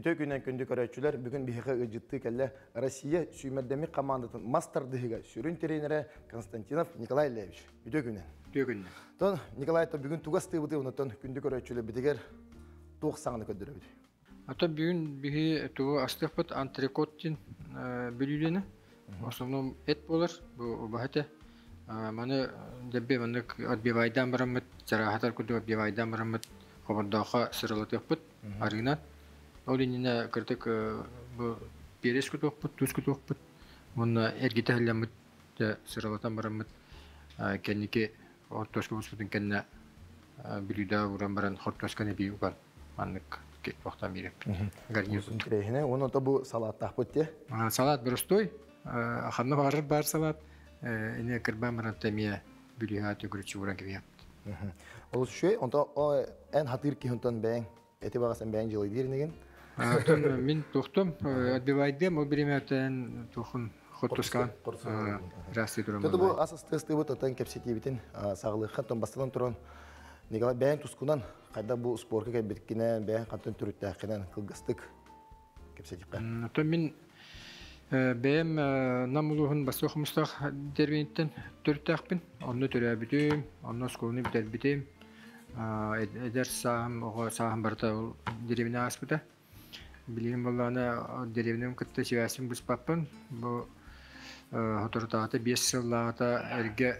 Үтүө күнүнэн күндү көрөөччүлэр, бүгүн биһиэхэ ыалдьыттыы кэллэ Россия сүүмэрдэммит хамаандатын мас тардыһыыга сүрүн тренерэ Константинов Николай Ильевич. Үтүө күнүнэн. Үтүө күнүнэн. Тон Николай, то бүгүн тугу астыыбытый, онтон күндү көрөөччүлэрбитигэр туох саҥаны көрдөрөбүт? Ата бүгүн биһи тугу астыахпыт антрекот диэн бүлүүлэни. В основном эт буолар, бу убаһа этэ. Маны дэбби маннык отбивайдаан бараммыт, чарааһатар курдук отбивайдаан бараммыт хобордооххо сыралатыахпыт арыынан. Ол иннинэ кырдык бу перец кутуохпут, туус кутуохпут уонна эргитэ иһиллэммит сыралатан бараммыт кэнники хортуоска буспутун кэннэ бүлүүдэ ууран баран хортуосканы эбии уган маннык туохтан биэрэппит. Гарнир. Интэриэһинэй. Уонна то бу салааттаахпыт дии. Салат боростуой. Ханна баҕарар баар салат. Ини кырбаан баран эмиэ бүлүүһэ төгүрүччү ууран кэбиһэппит. Олус үчүгэй. Онто эн хатыыр киһи онтон бэйэҥ эти баҕас эн бэйэҥ дьылайдыыр инигин. Мин туохтум отбивайдым ол бириэмэттэн туохун хоттускаан ырастыы туран. Бу ас астыастыыбыт отон кэпсэтиибитин саҕалыахха тон бастатан туран Николай бэйэҥ тускунан хайдах бу спорка кэлбиткинэн бэйэҥ хантан төрүттээххинэн кылгастык кэпсэтиэххэ. Оттон мин бэйэм Нам улууһун Бастакы Хомустаах деревинэттэн төрүттээхпин. Онно төрөөбүтүм, онно оскуоланы бүтэрбитим. Эдэр сааһым, оҕо сааһым барыта ол деревинэ ааспыта. Билигин буоллаҕына деревинэм кытта сибээспин быспаппын. Бу соторутааҕыта 5 сыллааҕыта эргэ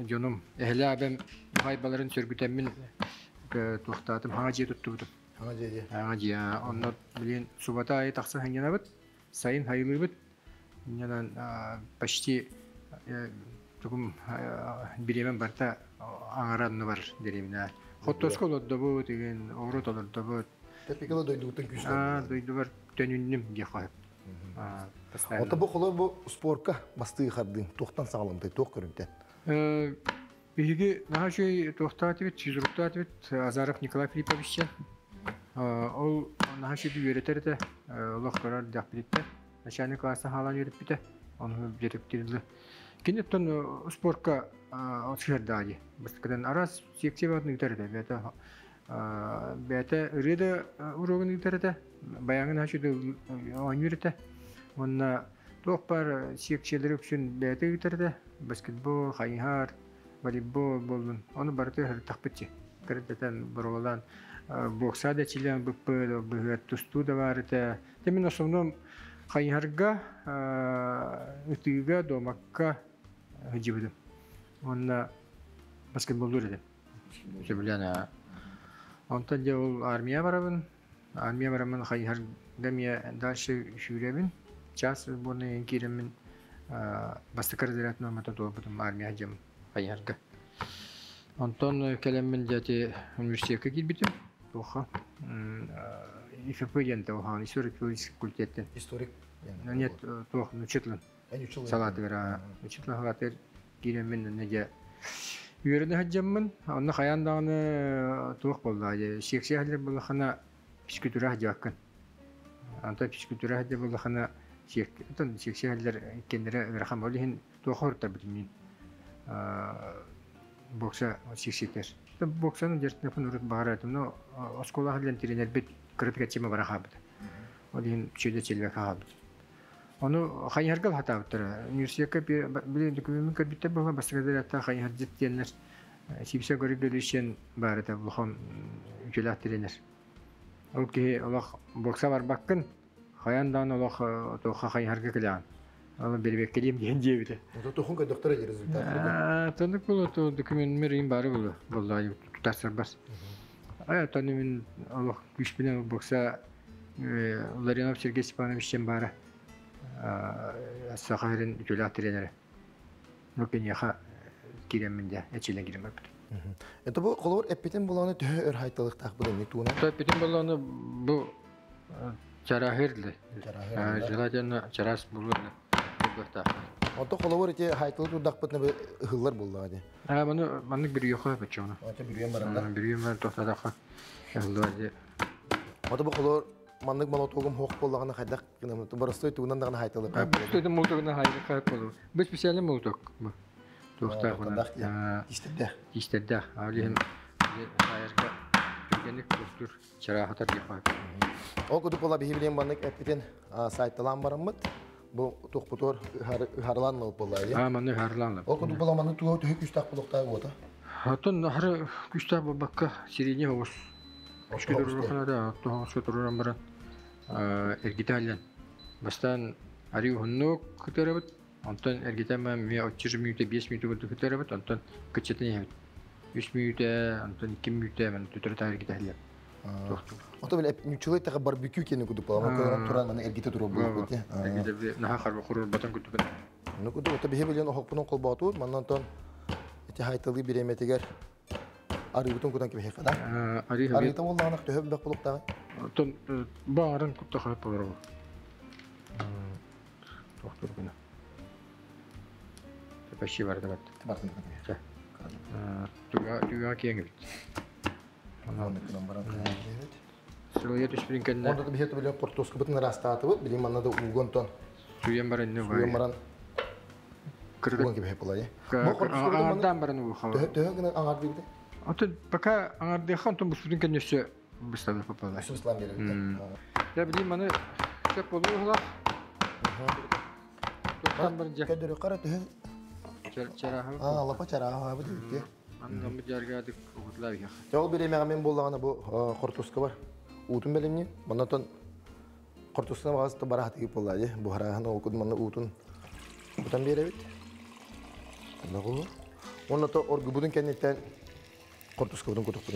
дьонум эһэлээх эбэм уһаайбаларын сөргүтэммин туохтаатым, хаҥа дьиэ туттубутум. Хаҥа дьиэ дии. Хаҥа дьиэ. Онно билигин субата аайы тахсан сынньанабыт, сайын хайылыыбыт. Инньэнэн почти тугум бириэмэм барыта аҥара онно бар дэриэбинэ. Хоттуоска олордобут, игин оҕуруот олордобут. Тэпикала дойдубуттан күүстээх. Дойдубар төнүннүм диэх хоһуп. Ото бу холор бу спорка бастыы хардыын туохтан саҕаламмытай, туох көрүҥтэн? Биһиги наһаа үчүгэй туохтаатыбыт, физруктаатыбыт Азаров Николай Филиппович диэн. Ол наһаа үчүгэй үөрэтэр этэ, олох көрөр дэхпититтэн. Начальник класса хаалан үөрэппитэ, ону дьэректирилы. Кини оттон спорка сыһырдаа дии. Бастакытын араас секция баатын ыытар этэ. Бэйэтэ бэйэтэ ырыа да уруогун ыытар этэ, баяҥын наһаа үчүгэй оонньуур этэ. Уонна туох баар секциялары үксүн бэйэтэ ыытар этэ. Баскетбол, хайыһар, волейбол буоллун. Ону барыта ыһыртахпыт кырдатан боруолаан бокса да чилиэн быппыт, быһыат тустуу да баар этэ. Мин основном хайыһарга, ытыыга, дуомакка сылдьыбытым. Уонна баскетболлуур этим. Сөбүлээн. Онтон дьэ ол армия барабын. Армия бараммын хайыһарга эмиэ дальше сүүрэбин. Час сборная киирэммин бастакы разряд нуормата туолбутум армия дьым хайыһарга. Онтон кэлэммин дьэ ити университекка киирбитим. Туохха ИФП диэн туохан историк филологический факультеттен. Историк. Нет, туох учитель. Салаатыгар учитель салаатыгар киирэммин дьэ үөрэнэ сылдьаммын, онно хайаан даҕаны туох буолла дьэ секция сылдьар буоллаххына физкультура сылдьыбаккын. Онтон физкультура сылдьар буоллаххына секция сылдьар иккиэннэрэ ыарахан ол иһин туох оһортарбытым мин бокса секциятыгар. Боксаны дьэртнэпин урут баҕарар этим, но оскуола сылдьан тренербит кыратык тема бара хаалбыта. Ол иһин чүөдэ чэлбэкэ хаалбыт. Ону хайыһарга сатаабыттара. Университекка били докумеммун көрбүттэр буолла, бастакы директор хайыһардьыт диэннэр Сипсэ Григорьевичен баар этэ улахан үтүөлээх тренер. Ол киһи олох бокса барбаккын, хайаан даҕаны олох туохха хайыһарга кэлэҕин. Ол бирибэккэлиим диэн диэбитэ. Туохун көрдөхтөрө результат. Тонук буолуо, то документмер им бары буолуо, буолла тутарсарбас. Ай, тону мин олох күүспүнэн бокса Ларионов Сергей Степанович диэн баара Саха сирин үтүөлээх тренерэ. Ну, киниэхэ киирэммин дьэ, эчилэн киирэн барбытым. Это бу холобур эппитин булааны төһө өр хайталыктаах бу туунан? Эппитин булааны бу чараһыр Желательно чарас булур булуохтаах. Онто холобур ити хайталы турдахпытына ыһыллар буоллаҕа дии. Аа, маны маннык бүрүйүөххэ баччоҕуна. Онто бүрүйэн баранда. Бүрүйэн баран тохтотоххо ыһыллыа дии. Ото бу холобур маннык молотуогум хуох буоллаҕына хайдах гынамыт боростуой тугунан даҕаны хайталык. Боростуой молотогунан хайталык болу. Бу специальный молоток бу. Туохтаах Тистэрдээх. Тистэрдээх. Ал иһин хайарга. Түргэнник тустур чараахатар диэххэ. Ол курдук була биһи билиэн баннык эппитин сайталаан бараммыт. Бу тухпутуор ыһарылаан ылып буолла. Аа, манны ыһарылаан ылып. Ол курдук була манны туга төһө күстээх булуктаах буота? Оттон хары күстээх буолбакка сирине оҕус. Үскө туруруханада тоһоҕоско туруран баран эргитэ Бастаан арыы уһуннук кытарабыт, онтон эргитэн баран эмиэ 30 мүнүүтэ, 5 мүнүүтэ курдук кытарабыт, онтон кыччатан иһэбит. 3 мүнүүтэ, онтон 2 мүнүүтэ, маны төтөрү таары эргитэ иһэллэр. Ото бile ньучулай таха барбекю кени кудуп була. Көрөн туран маны эргите турур булук бити. Эргите наха харба курur батан кутубут. Ну кудук ото биһи билен охоппунун холбоотуут, маннан тон ити хайтылыы биреметигер арыыбытын кутан кибиһиэххэ да. Арыыта буоллаҕына төһө бөх булуктааҕый? Оттон баарын кутта хап болор. Тохтур гына. Почти барды бат. Бартын. Туга туга киэҥ эбит. Онон баран Сылыйа түспүтүн кэннэ. Онда биһи билен хортуоскабытын ыраастаатыбыт, билин манна да уугон тон. Сүйэн баран не Сүйэн баран Кыргын кибиһэ булайы. Бу хортуоскабытын аңардаан баран уу хала. Төһө төһө гына аңардыыбыт? Атын пока аңардыаха онтон буспутун кэннэ өссө бысталар попала. Өссө бысталан биэрэр. Я билим маны сөп болуу Туохтан бар дьэ. Көдөрү кара төһө. Чарааһы. Аа, лапа чарааһы бу дии. Аннамы жаргаадык угутлаа бихах. Ол биремеҕэ мен буоллаҕына бу хортуска бар. Уутун бэлэмни. Маннатон хортусканы бағас бара хатыгы буолла дии. Буһарааһын ол куд манна уутун кутан биэрэбит. Нагу. Онно то оргубутун кэнниттэн хортускабытын кутукпут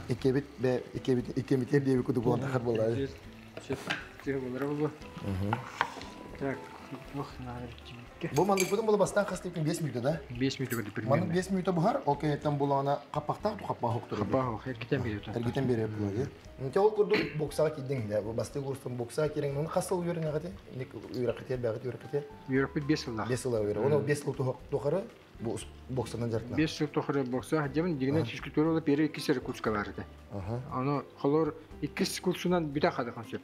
Иккебит бе иккебит иккемитер диэби кутук буолан тахар буолла. Так, Бу маннык була бастаан хас типин 5 мүнүүтэ да? 5 мүнүүтэ курдук примерно. Маннык 5 мүнүүтэ буһар, ол кэнниттэн булаана хаппахтаах ту хаппах хоктор. Хаппах, эргитен берет. Эргитен берет була. Нте ол курдук боксаға киддиң да, бу бастык курстан боксаға кирең, оны хас сыл үйренеғати? Ник үйрәкете, бәгыт үйрәкете? Үйрәкпит 5 сыллах. 5 сыл үйрә. Оны 5 сыл тухары бу боксанан жартына. 5 сыл тухары бокса, дебин дигенен физкультура ола бери 2 сер курска барды. Аны холор 2 курсунан бүтә хады концепт.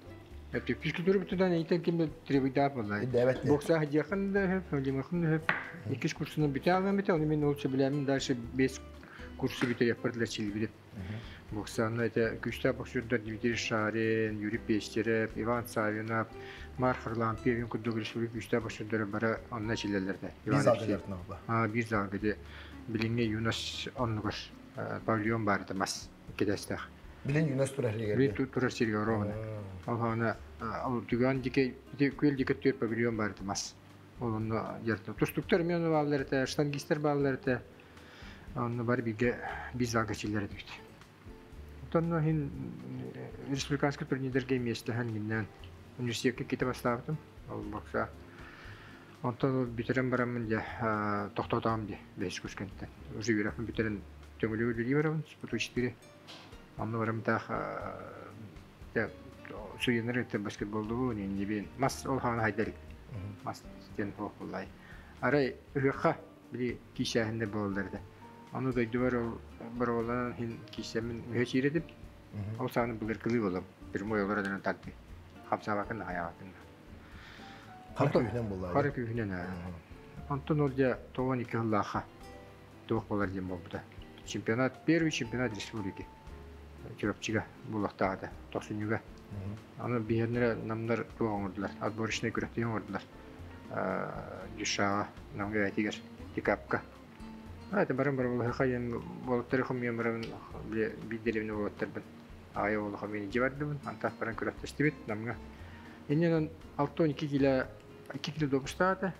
Физкультура бүтүнөн эйтен ким требуйда болай. Бокса хадиякын да хөп, хадиякын да хөп. 2 курсунан бүтә алган бит, аны мен лучше биләм, дальше 5 курсы бүтә япырдылар чили Бокса, ну это күчтә боксердар Дмитрий Шарин, Юрий Пестерев, Иван Савинов, Марк Харлампиев, курдук республика күчтә боксердары бара онна чилелерде. Бир залга жартына ба. А, бир залга де билинге Юнас оннугар павильон бар мас кедестах. Билин Юнас турар сирге. Билин турар сирге ровно. Ал ал түгән дике күл дике түр павильон бар мас. Ол онно жартына. Тустуктар мен баллар та, штангисттер баллар та. Онно бар биге бир залга чилер дибит. Онно хин республиканский турнирдерге место хан гиннен университетке кете баштабытым. Ол бокса. Онтон бүтерен барамын де, тоқтотам де, 5 курс кенттен. Уже үйрәхмін бүтерен төңілі өлі барамын, спорту 4. Онны барам тах суенер это баскетболду бу, не бен. Мас ол хан хайдал. Мас тен хохулай. Арай ыхха били кишәһендә болдырды. Аны да дувар ол бар олан хин кишәмин мөһәчиредип. Ол саны булыр кылы болом. Бир мой олардан тартты. Хапсабакын хаябакын. Қара күйінен болар. Қара күйінен. Антон ол ja 92 хыллаха туох болар диэн буолбута. Чемпионат, первый чемпионат республики. Чурапчыга буллахтаада, тохсунньуга. Аны биһиэннэрэ намнар туох оҥордулар, отборочный күрэхтии оҥордулар. Дюшаға намга этигер тикапка. Это барым бар булха ен болоттары хом барым бидеревне болоттарбын. Ая ол хом мен жибардым, антах баран күрэхтэстибит намга. Иннен 6-2 кило 2 кило допустаата.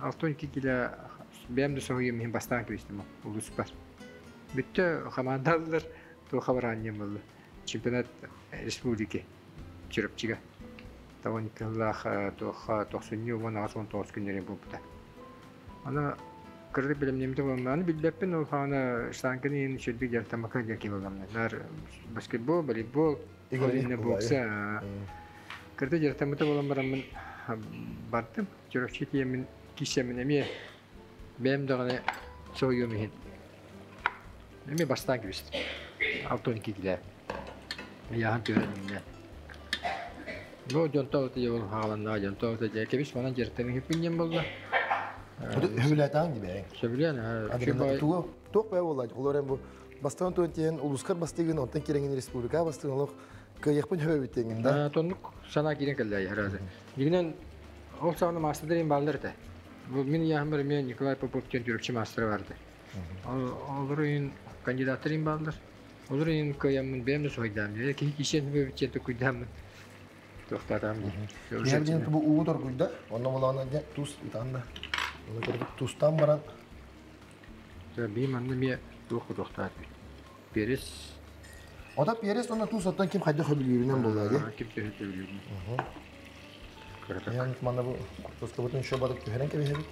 6-2 кило бэм да соһуйум мин бастаан кибистим улус бар. Бүттө командалар туха бараньям болду. Чемпионат республики Чурапчыга. Таван кыллах туха тохсунню вон асон тоос күннерин болбута. Ана кырды билемнемде болманы билбеппин ол хана штанканы шүрдүк жартамака жаки болам. Нар баскетбол, волейбол, бокса. Кырды жартамыта болам барамын бардым. Чурапчы тиемин кисемин эме бэм даганы союм ихин. Эме бастан кибист. 6-12 киле. Яхан төрәнне. Бу дьонто те жол хааланна дьонто те же кебис манан жертен хиппинен болду. Хөбүләтаң диbe. Сөбүлән. Туг туг бә болла. Олар бу Бастан туон тиэн улускар бастыгын, онтон кирэҥин республика бастыгын олох кыайыахпын хөбөбүт диэҥин да. Тоннук санаа киирэн кэллэ харазы. Дигинен ол саҕана маастардар бааллар этэ. Бу мин яһымар эмиэ Николай Попов диэн түрөкчү маастара барды. Олор ыйын кандидаттар им бааллар. Олор ыйын кыайаммын бэйэм да суһайдаам. Киһи кишен хөбөбүт диэн токуйдааммын. Туохтаатаам дии. Диэн бу уу торгуйда. Онно булаана дьэ тус итанна. Оны көрүп тустан баран. Би манна эмиэ туох кутуохтаат бит. Перец. Ота перец онно тус оттон ким хайда хөбүлүүрүнэн буолла дии. Ким төһө хөбүлүүрүнэн. Ян манна бу куртускабытын еще батып түһэрэн кэбиһэбит.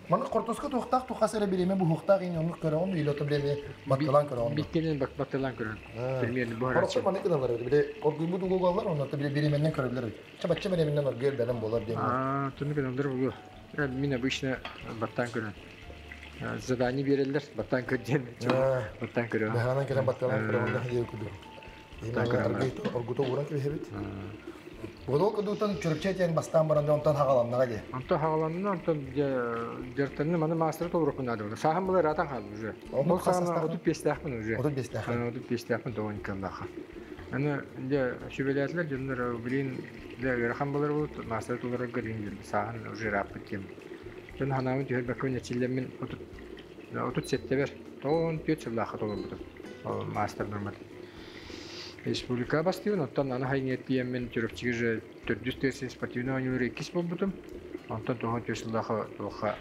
Манна куртуска туохтаах тухас эрэ бириэмэ буһуохтаах ини оннук көрөҕүн или ото бириэмэ батталаан көрөҕүн. Биттенен батталаан көрөн. Примерно бу Хорохтор маннык гыналлар эбит. Били оргуйбут угугаллар онно били бириэмэннэн көрөллөр эбит. Чабачча бириэмэннэн оргуйар бэлэм буолар диэн. Аа, түнүк гыналлар буолуо. Мин обычно баттаан көрөн. Задание береллер, баттаан көр диэн. Баттаан көрө. Баһаанан кэлэн батталаан көрө онно диэн курдук. Оргута ууран кэбиһэбит. Бодол кудуутан чөрөпчө диэн бастаан баран онтон хагаланнаға дии. Онтон хагаланна, онтон дьартанны маны маастары толоруохпун наада буолла. Сааһым была ыраатан хаалды уже. Ол саҕана 35-тээхпин уже. 35-тээхпин. 35-тээхпин тоҕон иккаллаахха. Аны дьэ сүбэлээтилэр дьоннор билин дьэ ыарахан болар буолут маастары толорорго диэн сааһын уже ырааппыт диэн. Дьон ханаабын түһэрбэккэ нэчиллэммин 37-бэр 94 сыллаахха толорбутум. Ол маастар нормат. Республика бастыыбын, оттон аны хайҥыат тиийэммин Чурапчыга же төрдүс тыа спортивный оонньуулары иккис буолбутум. Онтон 94 сыллаахха туохха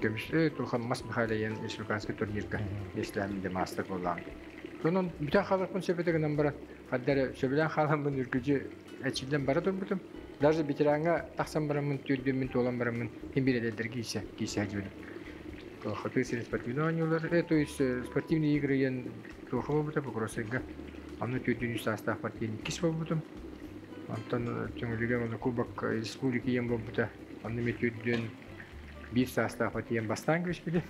көмүс туохха Мас Михайлайан республиканский турнирга ислам де мастер буоллаҕым. Онон бүтэн хааларпын сөп гынан баран, хаддары сөбүлээн хааламмын үргүдьү эчиллэн бара турбутум. Даже ветеранга тахсан бараммын, түрдүммүн туолан бараммын, ким биредердер киисе, киисе хадьыбыным. Хатыы сирин спортивный оонньуулар, то есть спортивные игры ен туоха буолбута Покровскайга. Онно 400 саастаах партияны иккис буолбутум. Онтон Түҥүлүгэ уонна Кубок Республики иэн буолбута. Онно эмиэ 41 саастаах партиян бастаан кэбиспитим.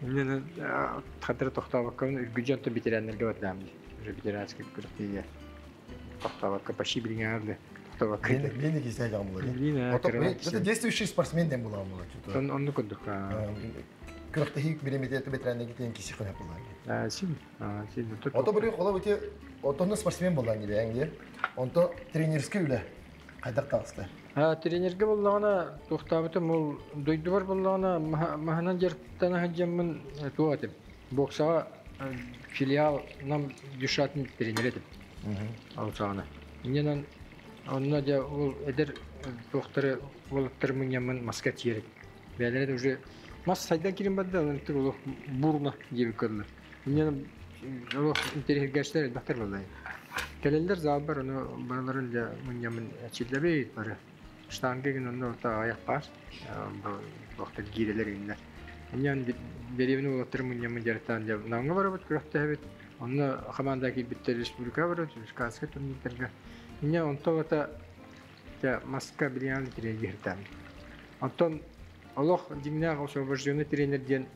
Иннинэ хатыры тохтообоккабын үргүдьү онтон ветераннарга бардам дии. Уже ветеранский күрэхтэһиигэ тохтообокко почти билиҥҥэ тохтообокко. Лени кисээ дьаҕым була дии. Это действующий спортсмен диэн буолаҕым була. Онну курдук. Күрэхтэһии бириэмэтэ ветераннарга тиийэн киси хөнөп буолаа. Син. Ото бuri хола бути отонно спортсмен болан диbe әңге. Онто тренерский үлэ хайдах таҕыста? Тренерге боллаҕына туохтаабытым ол дойдубар боллаҕына маһынан дьарыктана сылдьаммын туох этим. Боксаҕа филиал нам дюшатын тренер этим. Ол саҕана. Иннинэн онно дьэ ол эдэр туохтары уолаттары мунньаммын маска тиэрик. Бэйэлэрэ уже мас сайдан киирэн барда, онтур олох бурна диэбит көрүллэр. Иннинэн олох интэриэһиргээччилэр элбэхтэр буолла. Кэлэллэр заалбар ону барыларын дьэ мунньаммын эчиллэбит бары. Штанга гин онно орто аяк баар. Туохтар гиирэлэр иннэр. Иннинэн дэриэбинэ уолаттары мунньаммын дьарыктаан дьэ Намҥа барабыт күрэхтэһэбит. Онно команда киирбиттэр республика барабыт, республиканскай турнирдарга. Инньэ онто бата дьэ маска билиҥҥэ тренер Оттон олох дьиҥнээх освобожденный тренер диэн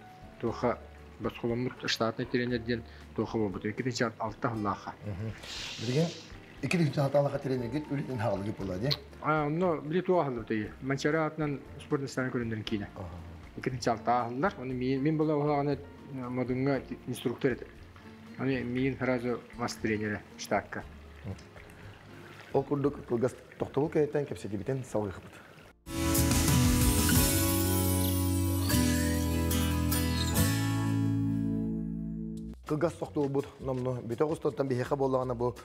туоха босхоломмут штатный тренер диэн туоха буолбут. 2006 сыллаахха. Билигин 2006 тренергит үлэтин хаалыгы була дии. Онно били туох аһыллыбыт Манчары атынан спорт настана көрүндөрүн киинэ. 2006 аһыллар. Оны мин була оһоҕана модуҥҥа инструктор этим. Аны миин сразу мас тренерэ штатка. Ол курдук кылгас тохтобул кэнниттэн кэпсэтибитин салгыахпыт. Кылгас тохтобулбут номну бүтэ оҕустуттан биһиэхэ буоллаҕына бу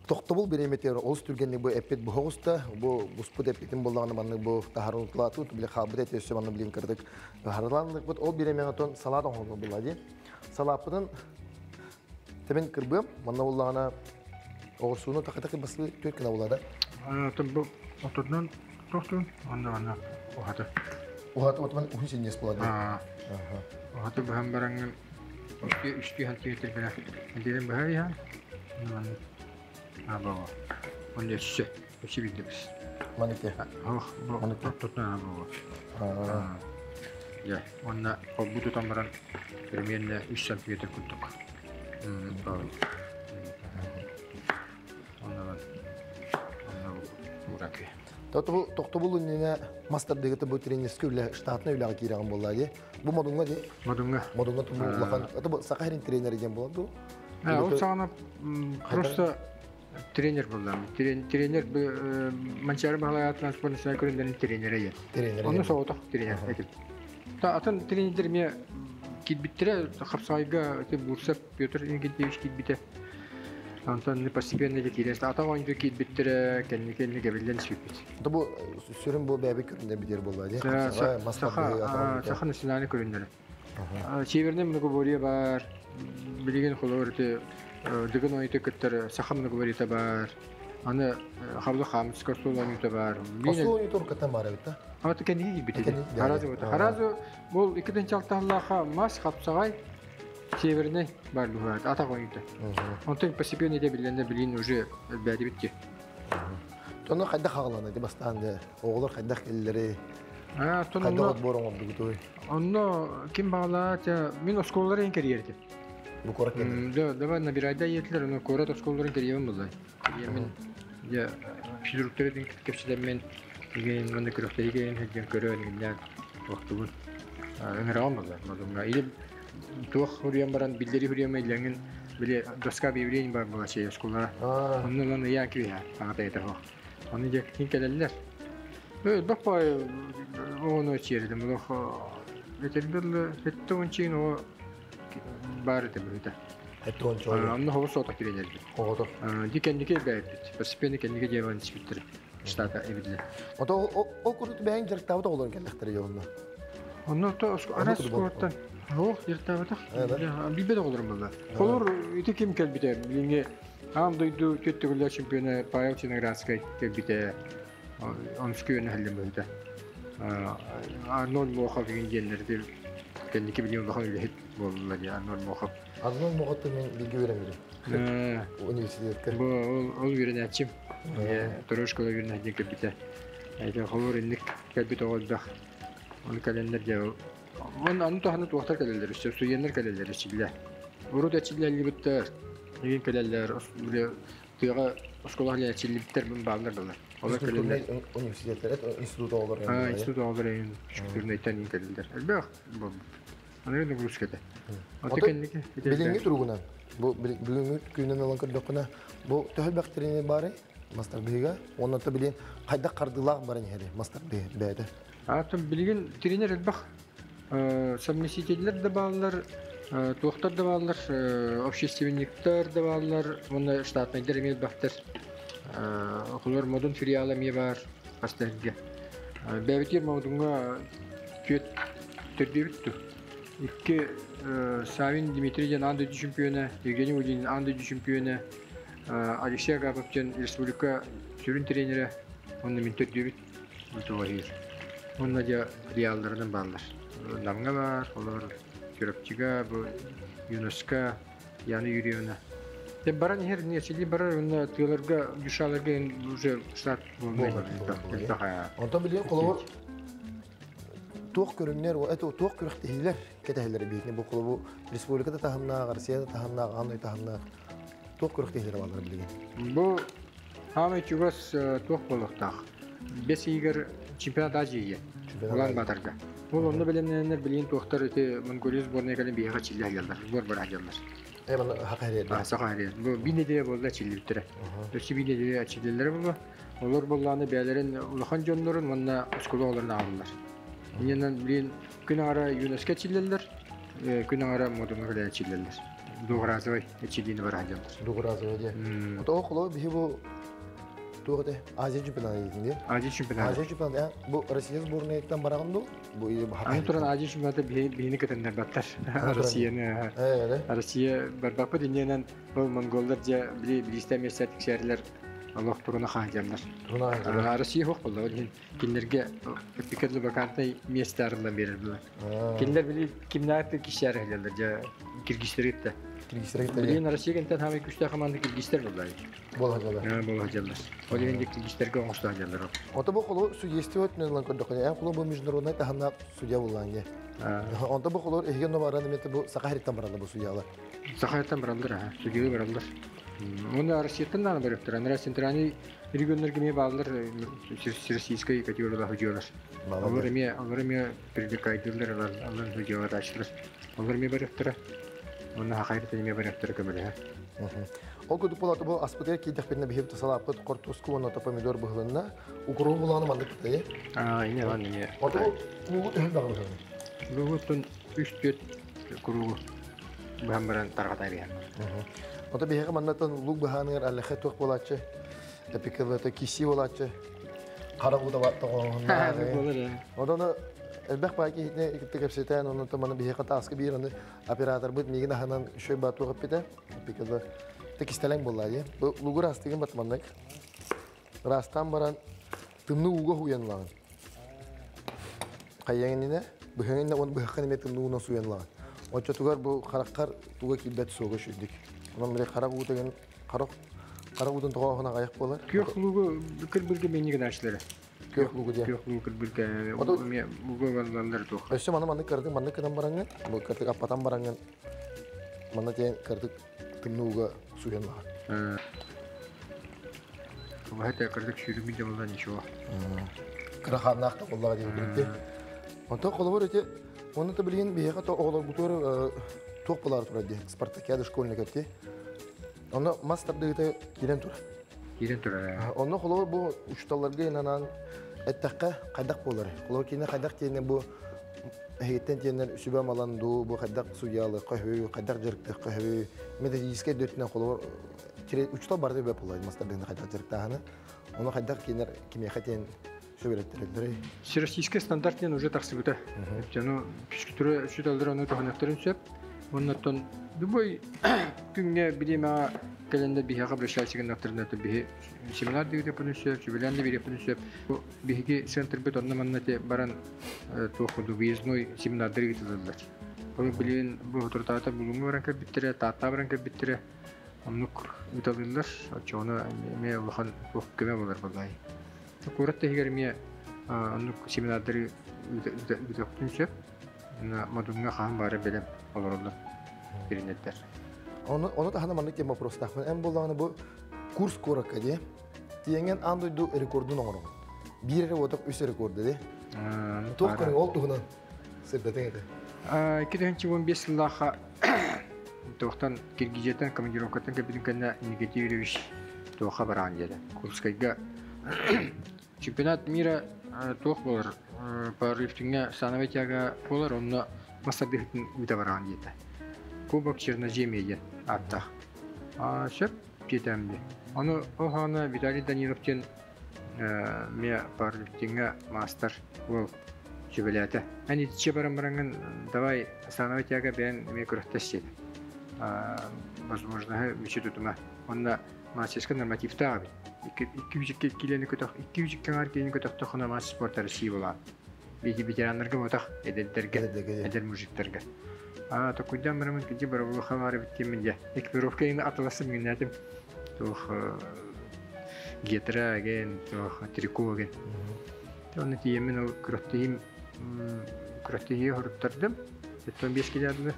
тохтобул бириэмэтигэр олус түргэнник бу эппит бу оҕуста бу буспут эппитин буоллаҕына маннык бу таһарыллаатыбыт били хаалбыт эти өссө манны билин кырдык таһарылаанныкпыт ол бириэмэҕэ тон салаат оҥоһуллар буолла дии салааппытын тэбин кырбыам манна буоллаҕына оҕурсууну такы-такы баслыы түөрт гына буолла да бу отутунан тохтун онно онно уһаты уһаты отуман уһун синньиэс буолла дии уһаты быһан бараҥҥын үстүү сантиметр бира эдэрин быһа иһэн абаҕа он өссө өссө билдибис маныке ох бу тутна абаҕа дьэ уонна холбу тутан баран примерно 3 сантиметр курдук онно Тохтобул иннинэ мастардыгыта бу тренерский үлэ штатный үлэҕэ киирэҕин буолла дии. Бу Модуҥҥа дии. Модуҥҥа. Модуҥҥа бу улахан это бу Саха сирин тренерэ диэн буолар дуу? Ол саҕана просто тренер буоллам. Тренер Манчаары Баһылай аатынан спорт национальнай көрүҥнэрин тренерэ диэн. Тренер. Онно соҕотох тренер этим. Атын тренердэр эмиэ киирбиттэрэ хапсаҕайга Бурцев Петр Иннокентьевич киирбитэ. Онтон постепенно киирэн атах оонньуу киирбиттэрэ кэнники кэбиллэн сүппүт. Бу сүрүн бу бэйэбит көрүннэр бүтэр буолла дии. Саха национальный көрүннэрэ. Северный многоборье бар, билигин холобур ити Дыгын оонньуута кыттар саха многоборьета бар. Аны хабылы хаамыска остуол оонньуута бар. Остуол оонньуута уруккаттан баар эбит да? Аты кэнниги киирбит ити. Харазы вот. Харазы бұл 2-алталлаха мас хапсаҕай северный бар быһаат атах оонньуута. Онтон постепенно ите билленде билин уже элбээтибит ди. Тону хайдах хаҕалана ди бастаан де оҕолор хайдах кэллэри хайдах отбор оҥордугутуй? Онно ким баҕалаа мин оскуолаларын кэрийэртим. Бу куорат кэллэр. Да, давай набирайда иэтилер, ону куорат оскуолаларын кэрийэбин буллай. Кэрийэммин дьэ физруктары кэпсэтэммин игин манна күрэхтэһиигэ сылдьан көрөн игиннээн туохтубун ыҥыраҕын буллар. Модуҥҥа или туох хуруйан баран биллэри хуруйама илэҥин били доска объявлений бар була чэй оскуолара. Онно ылан ыйаан кибиһэ саҥата этэ хоох. Ону дьэ кин кэлэллэр. Элбэх баай оҕону чиэрдим олох этэрбэл 70 чин оҕо баар этэ быһыыта. 70 оҕо. Онно хобус соҕотох киирэн Оҕото. Ди кэнники элбээбиппит. Постепенно кэнники дьиэбэн испиттэр штата эбиллэ. Ото ол курдук бэйэҥ дьарыктаабыт оҕолорун кэллэхтэрэ дьэ онно. Онно то араас оскуолаттан Ох, дьарыктаабатах. Билбэт оҕолорум буолла. Холор ити ким кэлбитэ? Билиҥҥи аан дойду түөрт төгүллээх чемпиона Павел Чиноградскай кэлбитэ. Онус күөнэ хэллэн быһыта. Арнольд Мохов деген диэннэрди кэнники билим улахан үлэһит буоллулар дии Арнольд Мохов. Арнольд Моховты мен бииргэ үөрэммитим. Университетка. Бу ол үөрэнээччим. Второй школа үөрэнээччим кэлбитэ. Эти холор инник кэлбит оҕо элбэх. Оны кэлэннэр дьэ Уонна аны туһаны туохтар кэлэллэр өссө студеннар кэлэллэр эчиллэ. Урут эчиллэллибиттэр, игин кэлэллэр, тыаҕа оскуола эчиллибиттэр бааллар балар. Олор кэлэллэр. Университеттер, институт оҕолор. Институт оҕолор физкультурнайтан игин кэлэллэр. Элбэх буолбут. Аны нагрузка этэ. Аты кэнники Билиҥҥи туругунан, бу бүгүҥҥү күнүн ылан көрдөххүнэ, бу төһө элбэх тренер баарый мастарбыһыга? Уонна билин хайдах хардыылаах баран иһэрий мастарбыһы бэйэтэ? Атын билигин тренер элбэх совместителлэр да бааллар, туохтар да бааллар, общественниктар да бааллар, уонна штатнайдар эмиэ элбэхтэр. Холор модун филиала эмиэ баар хас да Бэбитир модуҥҥа түөт төрдүбүт ту. Икки Савин Дмитрий диэн аан дойду чемпиона, Евгений Удинин аан дойду чемпиона, Алексей Агапов диэн республика сүрүн тренерэ, уонна мин төрдүбүт. Туоһуур. Уонна дьэ филиалларынан бааллар. Намҥа баар, олор Чурапчыга, бу ЮНЕСКО, Яна Юрьевна. Дьэ баран иһэр нечили барар уонна тыаларга, дюшаларга уже штат буолбай. Онтон билигин холобур туох көрүҥнэр, это туох күрэхтэһиилэр кэтэһэллэр биһини бу холобу республиката таһымнаах, Россияда таһымнаах, аан дойду таһымнаах туох күрэхтэһиилэр бааллар билигин? Бу Хаамай чугас туох буолуохтаах? Бэс ыйыгар чемпионат Азии Улаан Батарга. Ол онно бэлэмнэнэннэр билигин туохтар ити Монголия сборная кэлэн биһиэхэ чиллэ сылдьаллар, сбор бара сылдьаллар. Саха эрэ. Саха эрэ. Бу биир нэдиэлэ буолла чиллибиттэрэ. Өссө биир нэдиэлэ чиллэллэрэ буолла. Олор буоллааны бэйэлэрин улахан дьоннорун уонна оскуола оҕолорун аҕаллар. Иннинэн билигин күн аҥара ЮНЕСКО чиллэллэр, күн аҥара Модуҥҥа кэлэн чиллэллэр. Дугразовай эчилиини бара сылдьаллар. Дугразовай диye. Ото холо биһи бу туох этэ Азия чемпионата диэтин дии. Азия чемпионата. Азия чемпионата бу Россия сборныйыттан бараҕын дуу? Бу Аны туран Азия чемпионата биһини кытыннарбаттар. Россияны Россия барбаппыт иннинэн ол монголлар дьэ били билиистэ миэстэ тиксэрилэр олох туруна хаалдьаллар. Россия суох буолла ол иһин кинилэргэ пикет вакантный место арыллан биэрэр буолар. Кинилэр били кимнээх кишээр сылдьаллар дьэ киргизтери кытта. Киргизтерге Билигин Россия кэнтэн хаамай күстээх команда киргизтер буллар. Буола дьаллар. Буола дьаллар. Ол иһин киргизтерге оҥостоо дьаллар. Ото бу холу судейство өтүнэн ылан көрдөххө, эн холу бу международный таһымнаах судья буллаан дьэ. Онто бу холу эһиги номаран эмиэ бу Саха сириттэн бараллар бу судьялар. Саха сириттэн бараллар, аха. Судьялар бараллар. Уонна Россияттан даҕаны барыахтара. Анараа центральный регионнарга эмиэ бааллар российскай категориялаах судьялар. Олор эмиэ привлекайдыыллар, алар судьялааччылар. Олор эмиэ барыахтара. Уонна хахайрыттан эмиэ барыахтара көмөлөһө. Ол курдук буолааты бу аспытыгар киирдэхпитинэ биһиги салааппыт хортуоску уонна помидор быһылынна. Укроп булааны маннык кытайы. Аа, ине ван ине. Ото луугу төһөн даҕаны быһылын. Луугуттан 3-4 куругу быһан баран тарҕатай биһэн. Ото биһиги маннаттан луук быһааныгар аллахе туох буолааччы. Эпикелата киси буолааччы. Хара уута баттоҕоһуннаа. Онон элбэх баай киһитine кытта кэпсэтэн, онон маны биһиэхэ тааска биир аны операторбыт миигин аһынан шөй баатуох эппитэ. Эпикела текистелең буоллаа дии. Бу лугу ыраастыгын батманнык. Ыраастаан баран тымныы ууга хуйанлаҕын. Хайыаҥ иннинэ, быһыаҥ иннинэ уон быһаххын эмиэ тымныы уунан сууйанлаҕын. Оччотугар бу хараххар туга киирбэт суога үчүйдүк. Онон били харах уутагын харах харах уутун тоҕооһун аҕайах буолар. Күөх луугу кырбырга меннигин ачлары. Күөх луугу диэн. Күөх луугу кырбырга эмиэ луугу баллар туох. Өссө маны маннык кырдык маннык гынан бараҥҥын, бу кырдык аппатан бараҥҥын, манна тиэн кырдык тымныы ууга сууйанлаҕын. Баһа кырдык сүүрүгүн да буолла ничего. Кыра хааннаах да буоллаҕа диэн биликти. Онтон холобур ити онно да билигин биһиэхэ то оҕолорбутугар туох буолаары турар дии спартакиада школьник эти. Онно мас тардыыта киирэн турар. Киирэн турар. Онно холобур бу учууталларга анаан эттэххэ хайдах буолар? Холобур кини хайдах тиэнэ бу эһигиттэн тиэннэр сүбэ малан дуу, бу хайдах судьялыахха үһү, хайдах дьарыктыахха үһү, методическай дөтүнэн холобур учуутал барыта бөп буолар мас тардыыны хайдах дьарыктааһыны. Ону хайдах кинилэр кимиэхэ тиэн сүбэлэттерэллэрий? Всероссийский стандарт диэн уже тахсыбыта. Ону физкультура учууталлара ону туһаныахтарын сөп. Оннуттан любой күҥҥэ бириэмэҕэ кэлэннэр биһиэхэ обращайся гыннахтарына биһи семинар диэбитеппин сөп, сүбэлээн да биэриэхпин сөп. Биһиги центрбит онно-манна баран туох курдук выездной семинардары ыытыллаллар. Ол билигин бу соторутааҕыта Булуҥҥа баран кэлбиттэрэ, Тааттаҕа баран кэлбиттэрэ. Оннук ыыталыыллар. Оччоҕуна эмиэ улахан туох көмө буолар буоллаҕай. Куорат иһигэр эмиэ оннук семинардары ыытыахпытын сөп. Модуҥҥа хаһан баара бэлэм олороллор тренердэр. Ону таһынан маннык диэн вопростаахпын. Эн буоллаҕына бу курс куоракка дии. Тиэҥэн аан дойду рекордун оҥороҕун. Биир эрэ уотах үс рекорду дии. Туох көрүҥ ол туһунан сырдатыҥ этэ. 2015 сыллаахха туохтан Киргизияттан командировкаттан кэлбитин кэннэ Никита Юрьевич туохха бараан диэтэ. Курскайга чемпионат мира туох буолар пауэрлифтиҥҥэ становой тяга буолар, онно мас тардыһыытын ыыта бараан диэтэ. Кубок Черноземья диэн ааттаах. Сөп диэтэм дии. Ону ол хаана Виталий Данилов диэн эмиэ пауэрлифтиҥҥэ маастар уол сүбэлээтэ. Эн итиччэ баран бараҥҥын давай становой тяга бэйэҥ эмиэ күрэхтэс диэтэ. Возможноһы мүччү тутума. Онно мастерскай нормативтаах эбит. 202 килени көтөх, 202 аҥаар килени көтөхтөххүнэ мастер спорта России буолаҕын. Ветераннарга ботах, эдэрдэргэ, эдэр мужиктарга. А, токуйдаан бараммын киджи барабылыха баар эбит диэммин дьэ. Экипировка иҥин атылассым гиннээтим. Туох гетра ген, туох трико ген. Онно тиийэммин ол күрэхтэһиим күрэхтэһии хоруттардым. 75 килядылы.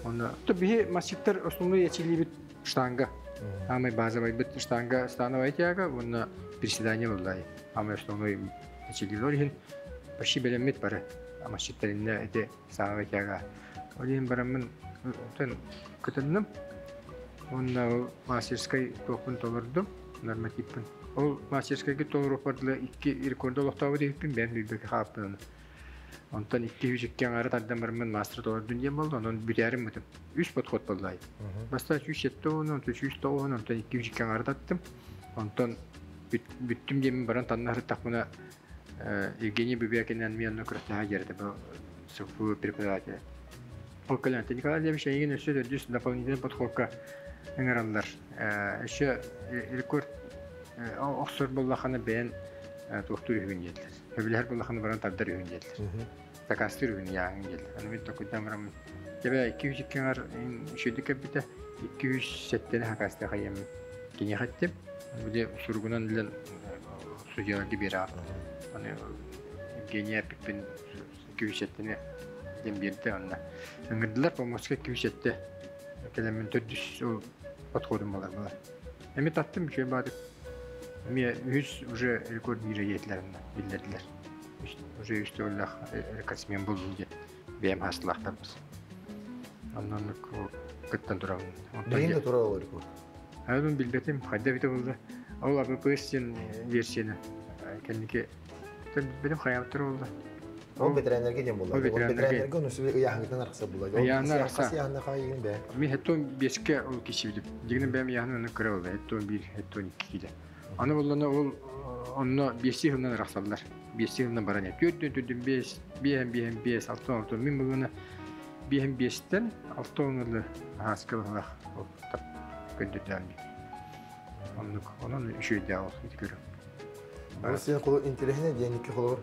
Онно то биһи масчиттар основной ячилибит штанга. Самый базовый бит штанга становая тяга, уонна приседание буоллай. Самый основной ячилилер иһин почти бэлэммит бары. Масчиттаринна эти становая тяга. Ол иһин бараммын кытынным. Уонна мастерскай туохпун толордум, нормативпын. Ол мастерскайга толоруохпар икки рекорду олохтообут иһиппин бэйэм билбэккэ хаалбын. Онтон 202 аҥаары тардан бараммын мастер толордун диэн буолла, онон бүтээрим бытым. Үс подход буоллай. Бастаан 170, онтон 190, онтон 202 аҥаары таттым. Онтон бүттүм диэммин баран танна сырыттахпына Евгений Бубякинен мен онно күрэхтэһэ дьэрэтэ бу СФУ преподавателя. Ол кэлэн Николай Андреевич эйигин өссө төрдүс дополнительный подходка ыҥыраллар. Өссө рекорд охсор буоллаххына бэйэн туохтуур үһүгүн диэтилэр. Сөбүлэһэр буоллаххына баран тардар үһүн диэтилэр. Заказтыыр үһүн яаһын диэтилэр. Аны мин токуйдаан бараммын. Тебе 202 ар үчүдү кэббите 207 хакаста хайым кини хаттым. Бу суругунан билен судьяларга бере. Аны Евгения Пиппин 207 дем берді онна. Ыңырдылар помоска 207 келемин төрдүс ол подходум болар була. Эми таттым үчү бадык. Эми үс уже рекорд мира жетилерин билдирдилер. Уже үстө оллах рекордсмен болду деп бэм хаслахтарбыз. Оннон кыттан турабын. Билин да тура ол рекорд. Мен билбетим, хайда бите болду. Ол АБПС-тен версияны кенники билбетим хаябыттыр болду. Ол ветеринарга дем болду. Ол Ол ветеринарга. ветеринарга оны сүбе ыяһыгытан арахса булла. Ыяһынан арахса. Ыяһына хайыгын бэ. Мен хеттон беске ол кичибидим. Дигинен бэм ыяһын оны кыра болду. Хеттон бир, хеттон икки киле. Аны болланы ол онно бести хылынан арахсаллар. Бести хылынан баран. Төрдөн төрдөн бес, биэм биэм бес, алтон алтон. Мен болланы биэм бестен алтон ылы аскыл хылах ол тап көндөрдөн. Оннук, онон үшөйдө ол ити көрөм. Ол сен коло интересне деники холор.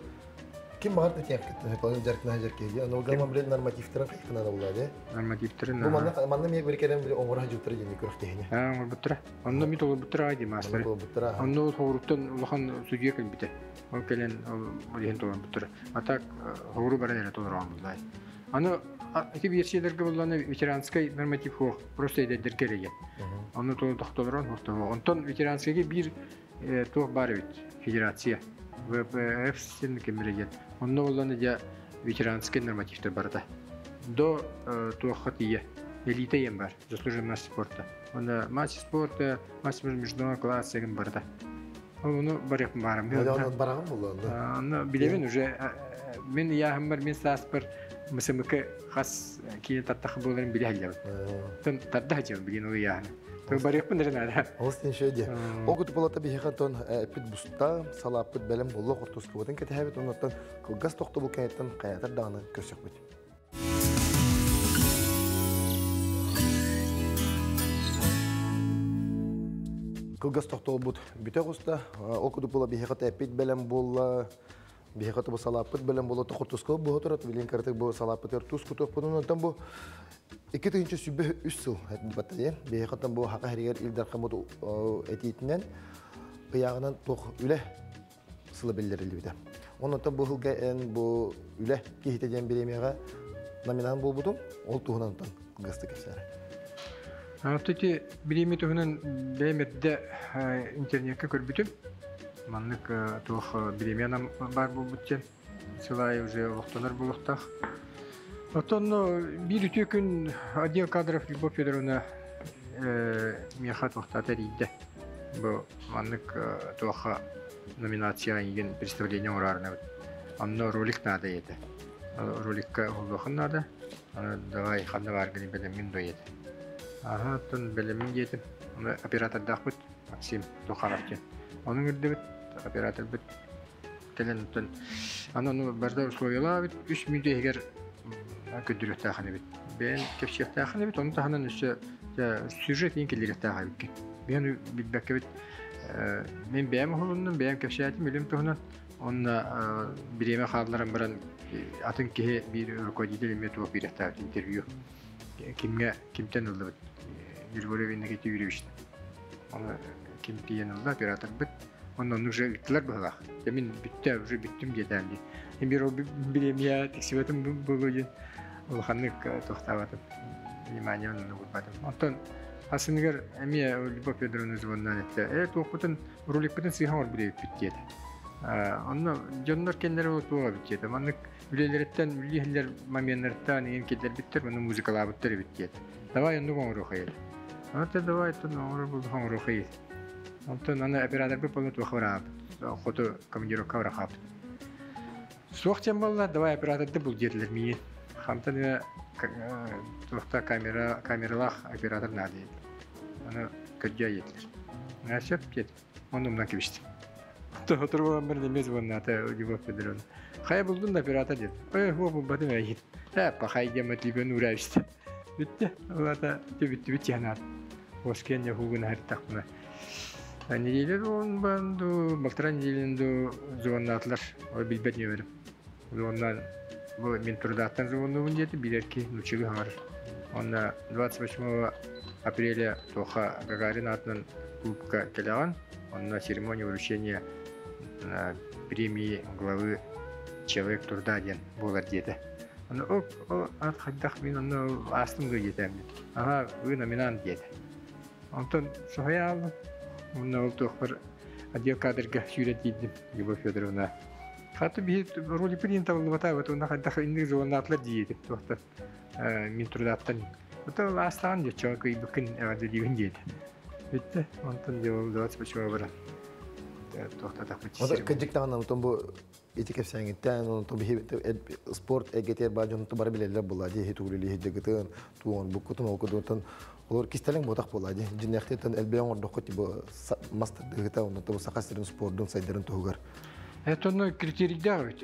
Ким бар тетен кеттен холор жаркна жарке. Аны ол гама билен нормативтерин кайкына да булады. Нормативтерин. Бу манна манна мек бир керем бир оңора жуттар дени көрөх тehine. Аа, буттара. Онно ми толы буттара ди мастер. Буттара. Онно хоруттан улахан судья кэлбите. Ол кэлэн ол иһин толон буттара. А так хору баран эле толорон буллай. Аны ити версиялерге булланы ветеранский норматив хох просто эдердер кереге. Онно толы тохтолорон хохто. Онтон ветеранскийге бир туох бар бит федерация. ВПФ сен кемереген. Онно булланы я ветеранский нормативтер барда. До туохха тие. Элита ем бар. Заслуженный мастер спорта. Онда мастер спорта, мастер международного класса еген барда. Ол оны барып барым. Оны бараган булла. Аны билебин уже мен яхым бар, мен саас бар МСМК хас кийин таттахы боларын биле халлабын. Тон тарда хачам билин ол яхны. Тон барыппын дерен ада. Ол сен шөйде. Ол күтүп болата биһихан тон эпит буста салаппыт бэлем болло хортускубытын кетэбит оннотон кылгас тохтобул кэнеттен каятар дааны көрсөкпүт. Кылгас тохтобут бүтө куста ол күтүп бола биһихан эпит бэлем болла биһихан бу салаппыт бэлем болла хортускуб бу турат билин картык бу салаппыт тус кутуп бунун бу Ики тыгынчы сүбе үс сыл баттайы. Бейхаттан бу хака херигер илдар хамут этитинен ыягынан тох үле сылы белдерилди. Оннотон бу хылга эн бу үле кихите ден биремега номинант болбутум, ол туһунан кылгасты кепсәре. Аты биреме туһунан бәймәддә интернетке көрбүтүм. Маннык туох биременам бар болбуттен. Сылай уже олохтонор булуктах. Оттон бир үтө күн отдел кадров Любовь Федоровна меха туохтата рийдэ. Бу маннык туоха номинация деген представление урарына. Онно ролик надо еді. Роликка холлохан надо. Давай ханна бар гини белемин до еді. Ага, тон белемин диетим. Оны оператор дахбыт Максим Тухаров ден. Оның үрдебит оператор бит телен тон. Аны ну барда условиялар бит 3 мүндө эгер көдүрөктааханы бит. Бен кепчиэхтааханы бит, оны таханан өссө сюжет ең келлирэхтааха бикки. Бен билбэкке бит мен бэм холуннун, бэм кепчиэтим үлүм туһунан онна биреме хаалларан баран атын киһи бир руководитель эме туох бирэхтаабит интервью. Кимге кимтен ылдыбыт? Григорий Иннокентий Юрьевич. Оны ким тиен ылда оператор бит. Оннон уже ыттылар быһылаах. Мен бүттэ, уже бүттүм диэтээм ди. Бир ол биремия тиксибетим болу диэн улаханнык тохтаабатым. Внимание онно курбатым. Онтон асыныгар эмиэ Любовь Федоровна звоннан этте. Туохпутун роликпутун сыйхан ор билебиппит диэт. Онно дьоннор кеннер ол туоға бит диэт. Маннык үлелереттен үлиһиллер моменнарыттан еген келлер биттер, маны музыкалаабыттар бит диэт. Давай онну оҥоруохайыл. Онто давай тон оҥору булду оҥоруохайыл. Онтон аны оператор бу болу туоха бараабыт. Хоту командировка барахаабыт. Суох тем болла, давай операторды бул диэтилер миин. Хамтан туохта камера, камералах оператор надо еді. Аны көддө етилер. Насеп дед. Оны мына кебишти. Отур бір неме звонната Любовь Федоровна. Хай булдун да оператор дед. Ой, хо бу батым әйт. Та пахай дема телефон урабишти. Битте. Олата битти битти янат. Оскен я хугун хартакмына. Неделя он банду, полтора недели звоннатлар. Ой, билбет не берем. Звоннан Бу мин трудаттан звоннуубун диэтэ, билэр ки нуччалыы хаҥарар. Онно 28 апреля туохха Гагарин аатынан клубка кэлэҕин, онно церемония вручения премии главы «Человек труда» диэн буолар диэтэ. Онно ол ат хайдах мин онно аастым дуо диэтэ. Ага, вы номинант диэтэ. Онтон соһуйа ааллым. Онно ол туохпар отдел кадрга сүүрэн тиийдим Любовь Федоровна. Хата биһи роли принят табыллыбата, уонна хайдах инник звоннаатылар диэтим туохтан мин трудаттан. Ото аастаҕын дьоччоҕо кыйбыккын эҕэрдэлиибин диэтэ. Бүттэ. Онтон дьэ ол 28 баран туохтатахпыт. Ото кырдьык даҕаны онтон бу ити кэпсээҥиттэн онтон биһи спорт эйгэтигэр баар дьон бары билэллэр буолла дии иһи тугулили иһиддэгытын туон буккутун ол кудутун олор кистэлэҥ буотах буолла дии дьиннээхтиттэн элбэҕи оҥордоххо типа мас тардыһыта онно бу Саха сирин спордун сайдарын туһугар. Это критерийдээх эбит.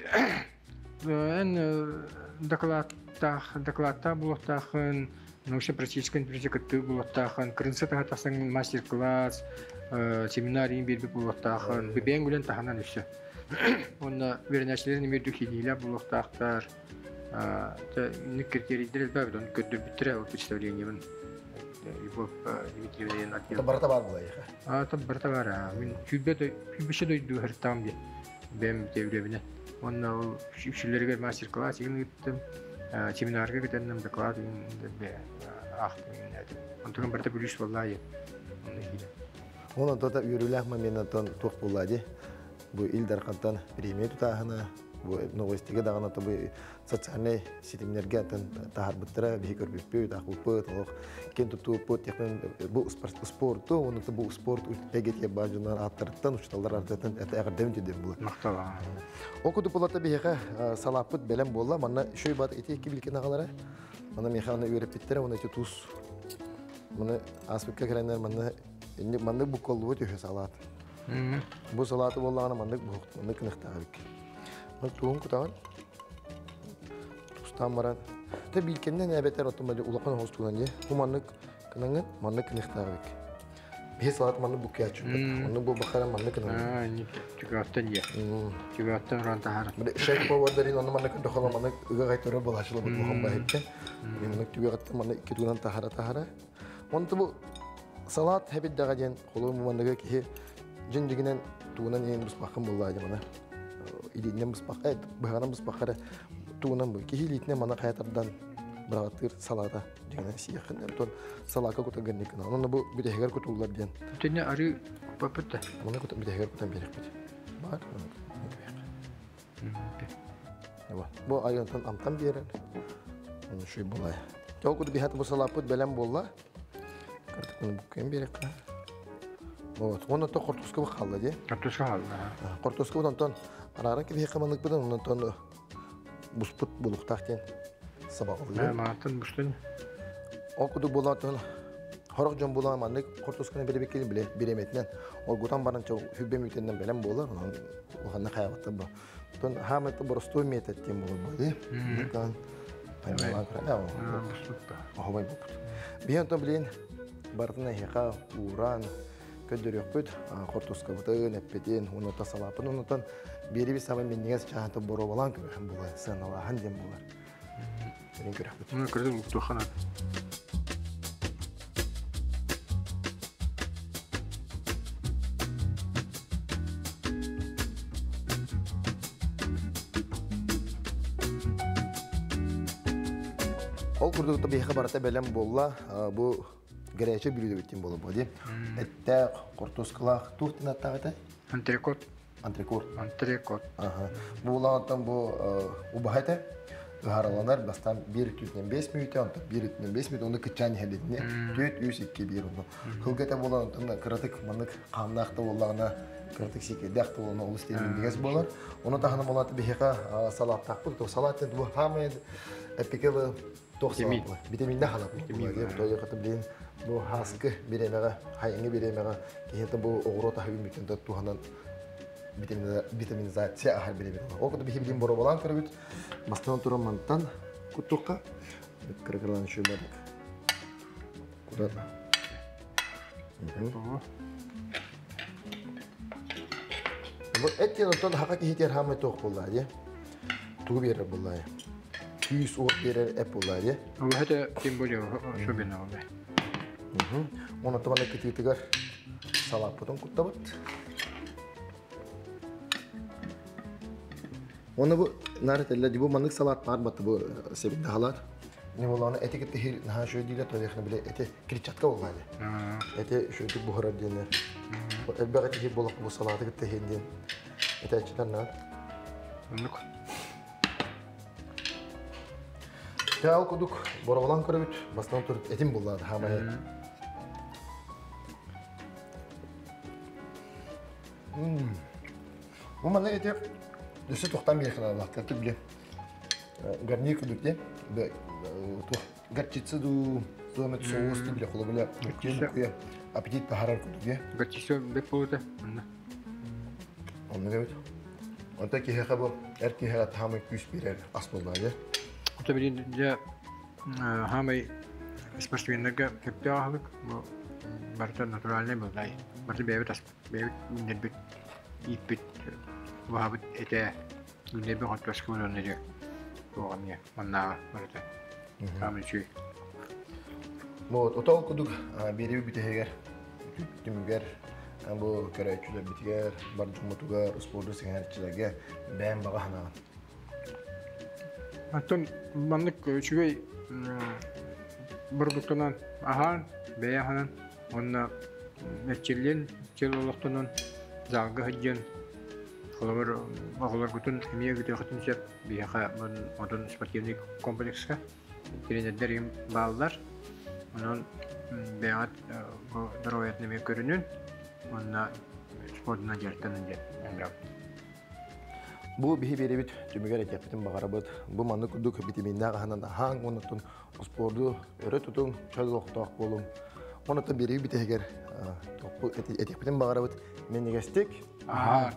Эн докладтаах докладтаах буолуохтаахын, научно-практическай конференция кыттыы буолуохтаахын, кырынса таһа тахсан мастер-класс, семинар иин биэрбит буолуохтаахын, бэйэҥ үлэн таһынан өссө. Уонна үөрэнээччилэрин эмиэ үрдүк ситиһиилээх буолуохтаахтар. Инник критерийдэр элбээбит, ону көрдөрбүттэрэ ол представлениебын Любовь Дмитриевна отдел. Барыта баар буолайыха. А, там барыта баар. Мин сүүрбэччэ дойду һыртаам диэн бэйэм үлэбинэн. Уонна ол үксүлэригэр мастер-класс игин ыыттым, семинарга кытынным, доклад игин аахтым игин. Онтон барыта плюс буоллаа Онно киирэн. Онон тота үөрүүлээх моментан туох буолла дии. Бу Ил Дархантан премия тутааһына, бу новостига даҕаны бу социальнай ситимнэргэ таһаарбыттара биһи көрбүппүт, аахпыппыт, олох киэн туттубуппут, бу спорту, уонна бу спорт эйгэтигэр баар дьоннор ааттарыттан, учууталлар ааттарыттан эҕэрдэбин тиэрдэбин буолар. Махтал. Ол курдук булата биһиэхэ салааппыт бэлэм буолла. Манна шөй бат ити икки билкин аҕалара. Манна миэхэ аны үөрэппиттэрэ, уонна ити туус. Маны ааспыкка кэлэннэр манна маннык буккуллубут үһү салаат. Бу салааты буоллаҕына маннык маннык кыныхтаах эбиккин. Туһун кутаҕын. Тустаан баран. Тэ биилкэннэн эбэтэр оттон улахан оҕус тугунан дии. Бу маннык кыныҥын маннык кыныхтаах эбиккин. Биһи салаат маннык буккуйааччы. Оннук буолбаххара маннык кыныҥын. Түгөттөн дии. Түгөттөн уран таһаар. Шеф повардарин онну маннык көрдөхөлө маннык ыга гайтырар балачылы бут баһыттан. Маннык түгэҕиттэн маннык икки тугунан таһара таһара. Онто бу салаат хэбиддэҕэ диэн холуон муманныга киһи дьин дьигинэн тугунан иһин быспаххын буллаа дьэ мана илиинэн быспахха быһаҕынан быспахха эрэ тугунан бу киһи илиитинэн мана хайа тардан быраҕаттыыр салаата дьигинэн сиэххин онтон салаакка кутан гынныккын онон бу бүтэһигэр кутуллар диэн Итиннэ арыы куппаппыт да маны кутан бүтэһигэр кутан биэрэхпит баар бу айантан амтан биэрэр оны шүй булай ол курдук биһат бу салааппыт бэлэм буолла. Картыкны буккайын биэрэххэ. Вот. Уонна то хортуска хаалла дии. Хортуска хаалла. Хортуска онтон арааран кэбиһиэххэ манныкпытын онтон буспут булуктаах диэн сабаҕалыыр. Мааттан бустун. Ол курдук буолаатын хорох дьон буолан маннык хортусканы билибиккин биле биреметинен оргутан баран хүббэ мүтеннен бэлэм буолар онон улаханна хаябаттар бу. Тон хаамайта боростуой метод диэн буолар бу дии. Оһобай буолбут. Биһи онтон билин барытын эһиэхэ ууран көрдөрүөхпүт хортускабытын, эппитин, уонна салаапын онутан биэриби саба минньигэс чааһын боруобалаан көрөһөн буолар, сыаналааһын диэн буолар. Билин көрөхпүт. Оны көрдүм уктуохана. Ол курдук биһиэхэ барыта бэлэм буолла. Бу горячий блюдо бүттүн буолар бу дии. Эттээх, хортуоскалаах туох диэн аттаах этэ? Антрекот. Антрекот. Антрекот. Бу улаантан бу убаһа этэ. Ыһараланар бастаан биир өттүнэн 5 мүнүүтэ, онтон биир өттүнэн 5 мүнүүтэ, ону кыччаан иһэлитинэ 4 3 2 1 онно. Кылга этэ буолан онтон кыратык маннык хааннаах да буоллаҕына кыратык сиикэйдээх да буоллаҕына олус минньигэс буолар. Ону таһынан буолаат биһиэхэ салааттаахпыт. Салаат диэн бу хаамай эпикелы туох салаат буолар. Витаминнээх салаат буолар. Билин бу хаскы бириэмэҕэ, хайыҥы бириэмэҕэ киһи бу оҕуруот аһы үүммүтүн туһанан витаминизация аһар бириэмэ. Ол курдук биһи билин боруобалаан көрөбүт. Бастан туран мантан куттуохха. Кыракыралаан үчүгэй Куда? Бу эт диэн оттон хака киһитигэр хаамай туох буоллаа дии? Тугу биэрэр буоллаа? Күүс уот берер эп буолар, е. Ол это тем более особенно ол. Оны туманы кытыытыгар салаппытын куттабыт. Оны бу нары телле бу маннык салат бар баты бу себит халат. Не боланы эти кытты наха шөй дийле тояхны биле эти клетчатка боллады. Эти шөйдүк бухарар диенер. Элбәгә тихи болак бу салаты кытты хенден. Эти ачытан на. Оннук. Тәл кудук боровалан көрөбүт, бастан турут этим буллады хамай. Бу манна эти өссө тохтан биэрхин аллах кыртык биле. Гарнир кудук де. Горчица ду туомет соус ду биле холо биле. Горчица аппетит тахарар кудук де. Горчица бек болута. Онны кебит. Онта киһиэхэ бу эр киһиэхэ таамай күүс биэрэр ас буоллаа. Ото билин дьэ хаамай спортсменнарга сөптөөх аһылык бу барыта натуральный буоллай. Барыта бэйэбит аспыт, бэйэбит үүннэрбит, ииппит, убаһабыт этэ, үүннэрбит хортуоскабыт онно дьэ туох эмиэ маннааҕа барыта. Хаамай үчүгэй. Вот, отол кудук биэриби бүтэһигэр түмүгэр бу көрөөччүлэрбитигэр, бар дьоммутугар, спорду сэҥээрчилэргэ бэйэм баҕа санаҕын. Оттон маннык үчүгэй бородуктанан аһаан, бэйэ аһынан уонна эрчиллиэн, чөл олохтонон залга сылдьан холобур оҕолоргутун эмиэ ыытыаххытын сөп. Биһиэхэ одун спортивный комплекска тренердэр им бааллар. Онон бэйэҕит бу доруобуйатын эмиэ көрүнүн уонна спордунан дьарыктанын диэн ыҥырабыт. Бу биһи биэрэбит түмүгэр этиэхпитин баҕарабыт. Бу маннык курдук витаминнаах аһынан аһааҥ, оннуттан спорду өрө тутуҥ, чөл олохтоох буолуҥ. Онуттан биэрэбит бүтэһигэр этиэхпитин баҕарабыт. Минньигэстик Аһаа.